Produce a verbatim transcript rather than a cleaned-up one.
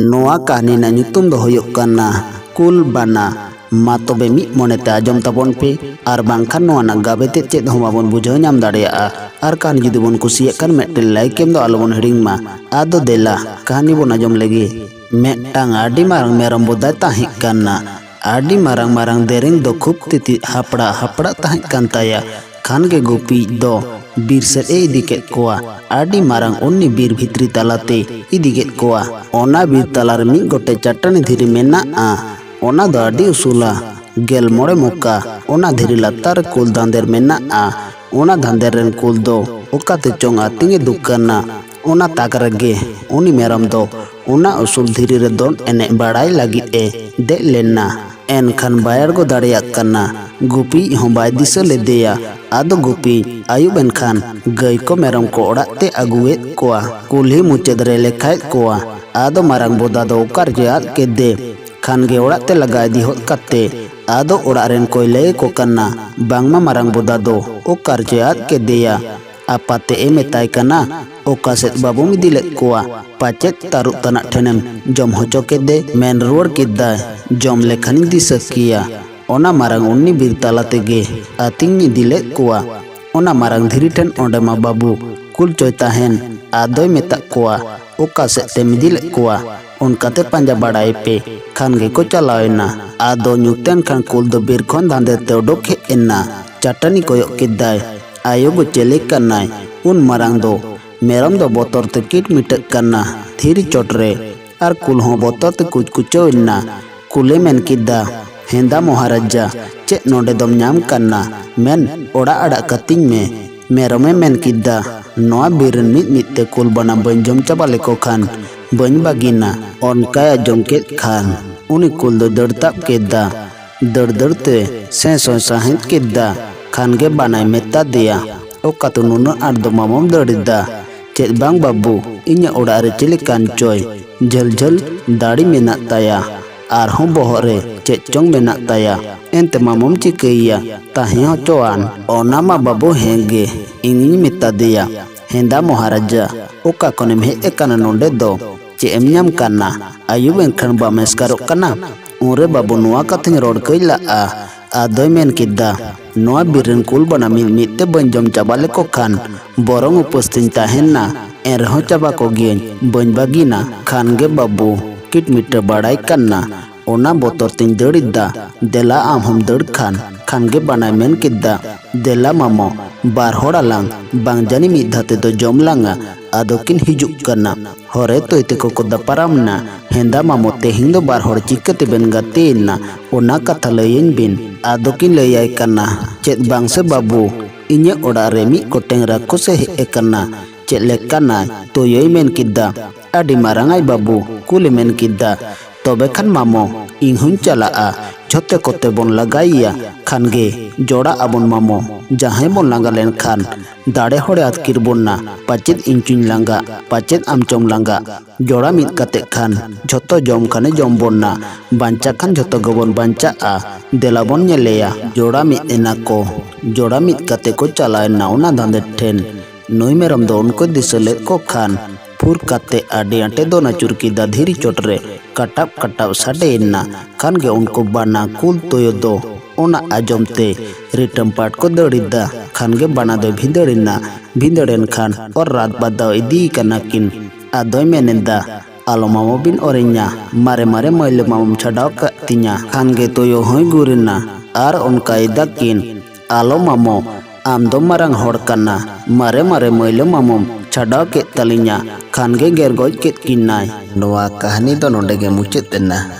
ᱱᱚᱣᱟ ᱠᱟᱹᱦᱱᱤ ᱨᱮᱱᱟᱜ ᱧᱩᱛᱩᱢ ᱫᱚ ᱦᱩᱭᱩᱜ ᱠᱟᱱᱟ ᱠᱩᱞ ᱵᱟᱱᱟ᱾ ᱢᱟ ᱛᱚᱵᱮ ᱢᱤᱫ ᱢᱚᱱᱮᱛᱮ ᱟᱸᱡᱚᱢ ᱛᱟᱵᱚᱱ ᱯᱮ, ᱟᱨ ᱵᱟᱝᱠᱷᱟᱱ ᱱᱚᱣᱟ ᱨᱮᱱᱟᱜ ᱜᱟᱵᱮ ᱛᱮᱫ ᱪᱮᱫ ᱦᱚᱸ ᱵᱟᱵᱚᱱ ᱵᱩᱡᱷᱟᱹᱣ ᱧᱟᱢ ᱫᱟᱲᱮᱭᱟᱜᱼᱟ᱾ ᱟᱨ ᱠᱟᱹᱦᱱᱤ ᱡᱩᱫᱤ ᱵᱚᱱ ᱠᱩᱥᱤᱭᱟᱜ ᱠᱷᱟᱱ ᱢᱤᱫᱴᱮᱱ like ᱮᱢ ᱫᱚ ᱟᱞᱚᱵᱚᱱ ᱦᱤᱲᱤᱧ ᱢᱟ᱾ ᱟᱫᱚ ᱫᱮᱞᱟ ᱠᱟᱹᱦᱱᱤ ᱵᱚᱱ ᱟᱸᱡᱚᱢ ᱞᱮᱜᱮ᱾ ᱢᱤᱫᱴᱟᱝ ᱟᱹᱰᱤ ᱢᱟᱨᱟᱝ ᱢᱮᱨᱚᱢ ᱵᱚᱫᱟᱭ ᱛᱟᱦᱮᱸ ᱠᱟᱱᱟ᱾ ᱟᱹᱰᱤ ᱢᱟᱨᱟᱝ ᱢᱟᱨᱟᱝ ᱫᱮᱨᱮᱧ ᱫᱚ ᱠᱷᱩᱵ ᱛᱤᱛᱤᱡ ᱦᱟᱯᱲᱟᱜ ᱦᱟᱯᱲᱟᱜ ᱛᱟᱦᱮᱸ ᱠᱟᱱ ᱛᱟᱭᱟ᱾ ᱠᱷᱟᱱ ᱜᱮ ᱜᱩᱯᱤᱭᱤᱡ ᱫᱚ ᱵᱤᱨ ᱥᱮᱫ ᱮ ᱤᱫᱤ ᱠᱮᱫ ᱠᱚᱣᱟ᱾ ᱟᱹᱰᱤ ᱢᱟᱨᱟᱝ ᱩᱱᱤ ᱵᱤᱨ ᱵᱷᱤᱛᱨᱤ ᱛᱟᱞᱟᱛᱮ ᱤᱫᱤ ᱠᱮᱫ ᱠᱚᱣᱟ᱾ ᱚᱱᱟ ᱵᱤᱨ ᱛᱟᱞᱟᱨᱮ ᱢᱤᱫ ᱜᱚᱴᱮᱡ ᱪᱟᱹᱴᱟᱹᱱᱤ ᱫᱷᱤᱨᱤ ᱢᱮᱱᱟᱜᱼᱟ᱾ ᱚᱱᱟ ᱫᱚ ᱟᱹᱰᱤ ᱩᱥᱩᱞᱟ, ᱜᱮᱞ ᱢᱚᱬᱮ ᱢᱚᱠᱟ᱾ ᱚᱱᱟ ᱫᱷᱤᱨᱤ ᱞᱟᱛᱟᱨ ᱨᱮ ᱠᱩᱞ ᱫᱟᱸᱫᱮᱨ ᱢᱮᱱᱟᱜᱼᱟ᱾ ᱚᱱᱟ ᱫᱟᱸᱫᱮᱨ ᱨᱮᱱ ᱠᱩᱞ ᱫᱚ ᱚᱠᱟ ᱛᱮᱪᱚᱝ ᱟᱹᱛᱤᱧ ᱮ ᱫᱩᱠᱟᱹᱱᱟ᱾ ᱚᱱᱟ ᱛᱟᱠ ᱨᱮᱜᱮ ᱩᱱᱤ ᱢᱮᱨᱚᱢ ᱫᱚ ᱚᱱᱟ ᱩᱥᱩᱞ ᱫᱷᱤᱨᱤ ᱨᱮ ᱫᱚᱱ ᱮᱱᱮᱡ ᱵᱟᱲᱟᱭ ᱞᱟᱹᱜᱤᱫ ᱮ ᱫᱮᱡ ᱞᱮᱱᱟ᱾ ᱮᱱᱠᱷᱟᱱ ᱵᱟᱭ ᱟᱬᱜᱚ ᱫᱟᱲᱮᱭᱟᱜ ᱠᱟᱱᱟ᱾ ᱜᱩᱯᱤᱭᱤᱡ ᱦᱚᱸ ᱵᱟᱭ ᱫᱤᱥᱟᱹ ᱞᱮᱫᱮᱭᱟ᱾ ᱟᱫᱚ ᱜᱩᱯᱤᱭᱤᱡ ᱟᱹᱭᱩᱵ ᱮᱱᱠᱷᱟᱱ ᱜᱟᱹᱭ ᱠᱚ ᱢᱮᱨᱚᱢ ᱠᱚ ᱚᱲᱟᱜ ᱛᱮ ᱟᱹᱜᱩᱭᱮᱫ ᱠᱚᱣᱟ᱾ ᱠᱩᱞᱦᱤ ᱢᱩᱪᱟᱹᱫ ᱨᱮ ᱞᱮᱠᱷᱟᱭᱮᱫ ᱠᱚᱣᱟ᱾ ᱟᱫᱚ ᱢᱟᱨᱟᱝ ᱵᱚᱫᱟ ᱫᱚ ᱚᱠᱟ ᱨᱮᱪᱚᱭ ᱟᱫ ᱠᱮᱫᱮ᱾ ᱠᱷᱟᱱ ᱜᱮ ᱚᱲᱟᱜ ᱛᱮ ᱞᱟᱜᱟ ᱤᱫᱤ ᱦᱚᱫ ᱠᱟᱛᱮ ᱟᱫᱚ ᱚᱲᱟᱜ ᱨᱮᱱ ᱠᱚᱭ ᱞᱟᱹᱭ ᱟᱠᱚ ᱠᱟᱱᱟ, ᱵᱟᱝᱢᱟ ᱢᱟᱨᱟᱝ ᱵᱚᱫᱟ ᱫᱚ ᱚᱠᱟ ᱨᱮᱪᱚᱭ ᱟᱫ ᱠᱮᱫᱮᱭᱟ᱾ ᱟᱯᱟᱛ ᱮ ᱢᱮᱛᱟᱭ ᱠᱟᱱᱟ, ᱚᱠᱟ ᱥᱮᱫ ᱵᱟᱵᱚᱢ ᱤᱫᱤ ᱞᱮᱫ ᱠᱚᱣᱟ? ᱯᱟᱪᱮᱫ ᱛᱟᱹᱨᱩᱵ ᱛᱟᱱᱟᱜ ᱴᱷᱮᱱᱮᱢ ᱡᱚᱢ ᱦᱚᱪᱚ ᱠᱮᱫᱮ? ᱢᱮᱱ ᱨᱩᱣᱟᱹᱲ ᱠᱮᱫᱟᱭ, ᱡᱚᱢ ᱞᱮᱠᱷᱟᱱᱤᱧ ᱫᱤᱥᱟᱹ ᱠᱮᱭᱟ᱾ ᱚᱱᱟ ᱢᱟᱨᱟᱝ ᱩᱱᱤ ᱵᱤᱨ ᱛᱟᱞᱟ ᱛᱮᱜᱮ ᱟᱹᱛᱤᱧ ᱤᱫᱤ ᱞᱮᱫ ᱠᱚᱣᱟ᱾ ᱚᱱᱟ ᱢᱟᱨᱟᱝ ᱫᱷᱤᱨᱤ ᱴᱷᱮᱱ ᱚᱸᱰᱮ ᱢᱟ ᱵᱟᱹᱵᱩ ᱠᱩᱞ ᱪᱚᱭ ᱛᱟᱦᱮᱱ᱾ ᱟᱫᱚᱭ ᱢᱮᱛᱟᱜ ᱠᱚᱣᱟ, ᱚᱠᱟ ᱥᱮᱫ ᱛᱮᱢ ᱤᱫᱤ ᱞᱮᱫ ᱠᱚᱣᱟ? ᱚᱱᱠᱟᱛᱮ ᱯᱟᱸᱡᱟ ᱵᱟᱲᱟᱭᱮ ᱯᱮ᱾ ᱠᱷᱟᱱ ᱜᱮᱠᱚ ᱪᱟᱞᱟᱣ ᱮᱱᱟ᱾ ᱟᱫᱚ ᱧᱩᱛ ᱮᱱ ᱠᱷᱟᱱ ᱠᱩᱞ ᱫᱚ ᱵᱤᱨ ᱠᱷᱚᱱ ᱫᱟᱸᱫᱮ ᱛᱮ ᱚᱰᱚᱠ ᱦᱮᱡ ᱮᱱᱟ᱾ ᱪᱟᱹᱴᱟᱹᱱᱤ ᱠᱚᱭᱚᱜ ᱠᱮᱫᱟᱭ᱾ ᱟᱭᱳ ᱜᱚ ᱪᱮᱞᱮ ᱠᱟᱱᱟᱭ? ᱩᱱ ᱢᱟᱨᱟᱝ ᱫᱚ ᱢᱮᱨᱚᱢ ᱫᱚ ᱵᱚᱛᱚᱨ ᱛᱮ ᱠᱤᱴ ᱢᱤᱴᱟᱹᱜ ᱠᱟᱱᱟ ᱫᱷᱤᱨᱤ ᱪᱚᱴ ᱨᱮ᱾ ᱟᱨ ᱠᱩᱞ ᱦᱚᱸ ᱵᱚᱛᱚᱨ ᱛᱮ ᱠᱩᱪ ᱠᱩᱪᱟᱹᱣ ᱮᱱᱟ᱾ ᱠᱩᱞᱮ ᱢᱮᱱ ᱠᱮᱫᱟ, ᱦᱮᱸᱫᱟ ᱢᱚᱦᱟᱨᱟᱡᱟ, ᱪᱮᱫ ᱱᱚᱰᱮ ᱫᱚᱢ ᱧᱟᱢ ᱠᱟᱱᱟ? ᱢᱮᱱ ᱚᱲᱟᱜ ᱟᱲᱟᱜ ᱠᱟᱹᱛᱤᱧ ᱢᱮ᱾ ᱢᱮᱨᱚᱢᱮ ᱢᱮᱱ ᱠᱮᱫᱟ, ᱱᱚᱣᱟ ᱵᱤᱨ ᱨᱮᱱ ᱢᱤᱫ ᱢᱤᱫ ᱛᱮ ᱠᱩᱞ ᱵᱟᱱᱟ ᱵᱟᱹᱧ ᱡᱚᱢ ᱪᱟᱵᱟ ᱞᱮᱠᱚ ᱠᱷᱟᱱ ᱵᱟᱹᱧ ᱵᱟᱹᱜᱤᱱᱟ᱾ ᱚᱱᱠᱟᱭ ᱟᱸᱡᱚᱢ ᱠᱮᱫ ᱠᱷᱟᱱ ᱩᱱᱤ ᱠᱩᱞ ᱫᱚᱭ ᱫᱟᱹᱲ ᱛᱟᱵ ᱠᱮᱫᱟ᱾ ᱫᱟᱹᱲ ᱫᱟᱹᱲ ᱛᱮ ᱥᱮᱸ ᱥᱚᱸᱭ ᱥᱟᱦᱮᱸᱫ ᱠᱮᱫᱟ᱾ ᱠᱷᱟᱱ ᱜᱮ ᱵᱟᱱᱟᱭ ᱢᱮᱛᱟ ᱫᱮᱭᱟ, ᱚᱠᱟ ᱛᱮ ᱱᱩᱱᱟᱹᱜ ᱟᱸᱴ ᱫᱚ ᱢᱟᱢᱚᱢ ᱫᱟᱹᱲ ᱮᱫᱟ? ᱪᱮᱫ ᱵᱟᱝ ᱵᱟᱹᱵᱩ, ᱤᱧᱟᱹᱜ ᱚᱲᱟᱜ ᱨᱮ ᱪᱤᱞᱤ ᱠᱟᱱ ᱪᱚᱭ, ᱡᱷᱟᱹᱞ ᱡᱷᱟᱹᱞ ᱫᱟᱲᱤ ᱢᱮᱱᱟᱜ ᱛᱟᱭᱟ, ᱟᱨᱦᱚᱸ ᱵᱚᱦᱚᱜ ᱨᱮ ᱪᱮᱫ ᱪᱚᱝ ᱢᱮᱱᱟᱜ ᱛᱟᱭᱟ, ᱮᱱᱛᱮ ᱢᱟᱢᱚᱢ ᱪᱤᱠᱟᱹᱭᱮᱭᱟ? ᱛᱟᱦᱮᱸ ᱦᱚᱪᱚᱣᱟᱱ᱾ ᱚᱱᱟ ᱢᱟ ᱵᱟᱹᱵᱩ ᱦᱮᱸ ᱜᱮ, ᱤᱧᱤᱧ ᱢᱮᱛᱟ ᱫᱮᱭᱟ, ᱦᱮᱸᱫᱟ ᱢᱚᱦᱟᱨᱟᱡᱟ, ᱚᱠᱟ ᱠᱷᱚᱱᱮᱢ ᱦᱮᱡ ᱟᱠᱟᱱᱟ ᱱᱚᱰᱮ ᱫᱚ? ᱪᱮᱫ ᱮᱢ ᱧᱟᱢ ᱠᱟᱱᱟ? ᱟᱹᱭᱩᱵ ᱮᱱᱠᱷᱟᱱ ᱵᱟᱢ ᱮᱥᱠᱟᱨᱚᱜ ᱠᱟᱱᱟ? ᱩᱱᱨᱮ ᱵᱟᱹᱵᱩ ᱱᱚᱣᱟ ᱠᱟᱛᱷᱟᱧ ᱨᱚᱲ ᱠᱟᱹᱡ ᱞᱟᱜᱼᱟ᱾ ᱟᱫᱚᱭ ᱢᱮᱱ ᱠᱮᱫᱟ, ᱱᱚᱣᱟ ᱵᱤᱨ ᱨᱮᱱ ᱠᱩᱞ ᱵᱟᱱᱟ ᱢᱤᱫ ᱢᱤᱫ ᱛᱮ ᱵᱟᱹᱧ ᱡᱚᱢ ᱪᱟᱵᱟ ᱞᱮᱠᱚ ᱠᱷᱟᱱ ᱵᱚᱨᱚᱝ ᱩᱯᱟᱹᱥ ᱛᱤᱧ ᱛᱟᱦᱮᱱᱟ, ᱮᱱᱨᱮᱦᱚᱸ ᱪᱟᱵᱟ ᱠᱚᱜᱮᱭᱟᱹᱧ, ᱵᱟᱹᱧ ᱵᱟᱹᱜᱤᱱᱟ᱾ ᱠᱷᱟᱱ ᱜᱮ ᱵᱟᱹᱵᱩ ᱠᱤᱴᱢᱤᱴᱟᱹ ᱵᱟᱲᱟᱭ ᱠᱟᱱᱟ, ᱚᱱᱟ ᱵᱚᱛᱚᱨ ᱛᱤᱧ ᱫᱟᱹᱲ ᱮᱫᱟ᱾ ᱫᱮᱞᱟ ᱟᱢ ᱦᱚᱸᱢ ᱫᱟᱹᱲ ᱠᱷᱟᱱ᱾ ᱠᱷᱟᱱ ᱜᱮ ᱵᱟᱱᱟᱭ ᱢᱮᱱ ᱠᱮᱫᱟ, ᱫᱮᱞᱟ ᱢᱟᱢᱚ, ᱵᱟᱨ ᱦᱚᱲ ᱟᱞᱟᱝ, ᱵᱟᱝ ᱡᱟᱹᱱᱤ ᱢᱤᱫ ᱫᱷᱟᱣ ᱛᱮᱫᱚ ᱡᱚᱢ ᱞᱟᱝᱟ᱾ ᱟᱫᱚ ᱠᱤᱱ ᱦᱤᱡᱩᱜ ᱠᱟᱱᱟ᱾ ᱦᱚᱨᱮ ᱛᱚᱭ ᱛᱮᱠᱚ ᱠᱚ ᱫᱟᱯᱟᱨᱟᱢ ᱮᱱᱟ᱾ ᱦᱮᱸᱫᱟ ᱢᱟᱢᱚ, ᱛᱮᱦᱮᱧ ᱫᱚ ᱵᱟᱨ ᱦᱚᱲ ᱪᱤᱠᱟᱹ ᱛᱮᱵᱮᱱ ᱜᱟᱛᱮᱭᱮᱱᱟ? ᱚᱱᱟ ᱠᱟᱛᱷᱟ ᱞᱟᱹᱭᱟᱹᱧ ᱵᱤᱱ᱾ ᱟᱫᱚ ᱠᱤᱱ ᱞᱟᱹᱭᱟᱭ ᱠᱟᱱᱟ, ᱪᱮᱫ ᱵᱟᱝ ᱥᱮ ᱵᱟᱹᱵᱩ, ᱤᱧᱟᱹᱜ ᱚᱲᱟᱜ ᱨᱮ ᱢᱤᱫ ᱠᱚᱴᱮᱝ ᱨᱟᱠᱷᱚᱥ ᱮ ᱦᱮᱡ ᱟᱠᱟᱱᱟ᱾ ᱪᱮᱫ ᱞᱮᱠᱟᱱᱟᱭ? ᱛᱚᱭᱚᱭ ᱢᱮᱱ ᱠᱮᱫᱟ, ᱟᱹᱰᱤ ᱢᱟᱨᱟᱝ ᱟᱭ ᱵᱟᱹᱵᱩ᱾ ᱠᱩᱞᱮ ᱢᱮᱱ ᱠᱮᱫᱟ, ᱛᱚᱵᱮ ᱠᱷᱟᱱ ᱢᱟᱢᱚ, ᱤᱧ ᱦᱚᱸᱧ ᱪᱟᱞᱟᱜᱼᱟ᱾ ᱡᱷᱚᱛᱚ ᱠᱚᱛᱮ ᱵᱚᱱ ᱞᱟᱜᱟᱭᱮᱭᱟ᱾ ᱠᱷᱟᱱ ᱜᱮ ᱡᱚᱲᱟᱜ ᱟᱵᱚᱱ ᱢᱟᱢᱚ᱾ ᱡᱟᱦᱟᱸᱭ ᱵᱚᱱ ᱞᱟᱸᱜᱟ ᱞᱮᱱᱠᱷᱟᱱ ᱫᱟᱲᱮ ᱦᱚᱲᱮ ᱟᱹᱛᱠᱤᱨ ᱵᱚᱱᱟ᱾ ᱯᱟᱪᱮᱫ ᱤᱧ ᱪᱚᱧ ᱞᱟᱸᱜᱟ, ᱯᱟᱪᱮᱫ ᱟᱢ ᱪᱚᱢ ᱞᱟᱸᱜᱟ᱾ ᱡᱚᱲᱟ ᱢᱤᱫ ᱠᱟᱛᱮ ᱠᱷᱟᱱ ᱡᱷᱚᱛᱚ ᱡᱚᱢ ᱠᱷᱟᱱᱮ ᱡᱚᱢ ᱵᱚᱱᱟ᱾ ᱵᱟᱧᱪᱟᱜ ᱠᱷᱟᱱ ᱡᱷᱚᱛᱚ ᱜᱮᱵᱚᱱ ᱵᱟᱧᱪᱟᱜᱼᱟ᱾ ᱫᱮᱞᱟ ᱵᱚᱱ ᱧᱮᱞᱮᱭᱟ᱾ ᱡᱚᱲᱟ ᱢᱤᱫ ᱮᱱᱟ ᱠᱚ᱾ ᱡᱚᱲᱟ ᱢᱤᱫ ᱠᱟᱛᱮ ᱠᱚ ᱪᱟᱞᱟᱣ ᱮᱱᱟ ᱚᱱᱟ ᱫᱟᱸᱫᱮ ᱴᱷᱮᱱ᱾ ᱱᱩᱭ ᱢᱮᱨᱚᱢ ᱫᱚ ᱩᱱᱠᱩᱭ ᱫᱤᱥᱟᱹ ᱞᱮᱫ ᱠᱚ ᱠᱷᱟᱱ ᱯᱷᱩᱨ ᱠᱟᱛᱮ ᱟᱹᱰᱤ ᱟᱸᱴᱮ ᱫᱚᱱ ᱟᱹᱪᱩᱨ ᱠᱮᱫᱟ ᱫᱷᱤᱨᱤ ᱪᱚᱴ ᱨᱮ᱾ ᱠᱟᱴᱟᱵ ᱠᱟᱴᱟᱵ ᱥᱟᱰᱮᱭᱮᱱᱟ᱾ ᱠᱷᱟᱱ ᱜᱮ ᱩᱱᱠᱩ ᱵᱟᱱᱟ ᱠᱩᱞ ᱛᱩᱭᱩ ᱫᱚ ᱚᱱᱟ ᱟᱸᱡᱚᱢ ᱛᱮ ᱨᱤᱴᱟᱹᱢ ᱯᱟᱴ ᱠᱚ ᱫᱟᱹᱲ ᱮᱫᱟ᱾ ᱠᱷᱟᱱ ᱜᱮ ᱵᱟᱱᱟ ᱫᱚᱭ ᱵᱷᱤᱸᱫᱟᱹᱲ ᱮᱱᱟ᱾ ᱵᱷᱤᱸᱫᱟᱹᱲ ᱮᱱ ᱠᱷᱟᱱ ᱚᱨ ᱨᱟᱛ ᱵᱟᱫᱟᱣ ᱤᱫᱤᱭᱮ ᱠᱟᱱᱟ ᱠᱤᱱ᱾ ᱟᱫᱚᱭ ᱢᱮᱱ ᱮᱫᱟ, ᱟᱞᱚ ᱢᱟᱢᱚ ᱵᱤᱱ ᱚᱨᱤᱧᱟ, ᱢᱟᱨᱮ ᱢᱟᱨᱮ ᱢᱟᱹᱭᱞᱟᱹ ᱢᱟᱢᱚᱢ ᱪᱷᱟᱰᱟᱣ ᱠᱟᱜ ᱛᱤᱧᱟ᱾ ᱠᱷᱟᱱ ᱜᱮ ᱛᱩᱭᱩ ᱦᱚᱸᱭ ᱜᱩᱨ ᱮᱱᱟ ᱟᱨ ᱚᱱᱠᱟᱭ ᱫᱟᱠᱤᱱ, ᱟᱞᱚ ᱢᱟᱢᱚ, ᱟᱢ ᱫᱚ ᱢᱟᱨᱟᱝ ᱦᱚᱲ ᱠᱟᱱᱟ, ᱢᱟᱨᱮ ᱢᱟᱨᱮ ᱢᱟᱹᱭᱞᱟᱹ ᱢᱟᱢᱚᱢ ᱪᱷᱟᱰᱟᱣ ᱠᱮᱫ ᱛᱟᱹᱞᱤᱧᱟ᱾ ᱠᱷᱟᱱ ᱜᱮ ᱜᱮᱨ ᱜᱚᱡ ᱠᱮᱫ ᱠᱤᱱᱟᱭ᱾ ᱱᱚᱣᱟ ᱠᱟᱹᱦᱱᱤ ᱫᱚ ᱱᱚᱰᱮ ᱜᱮ ᱢᱩᱪᱟᱹᱫ ᱮᱱᱟ᱾